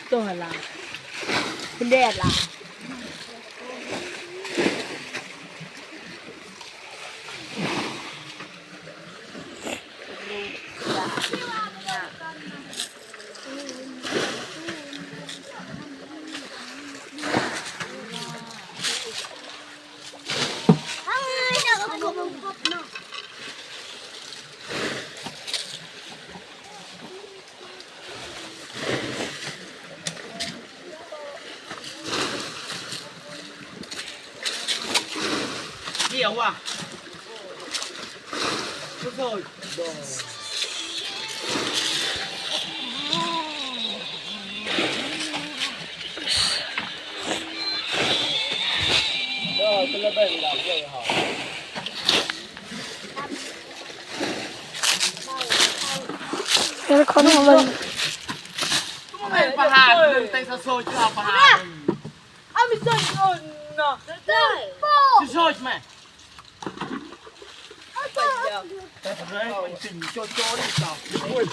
ໂຕຫັ້ນລະ ເປັນແດດລະ. ດຽວວ່າ ເປັນຄົນຂອງມັນ ປະຫານ ເຕັງສະໂຊຈະເອົາປະຫານ ອາມິຊົນໂອນນະ ສະໂຊຈະແມ່ ແຕ່ເພິ່ນເລີຍເປັນສິ່ງໂຈໂຈນີ້ເຈົ້າ ໂອ້ຍ.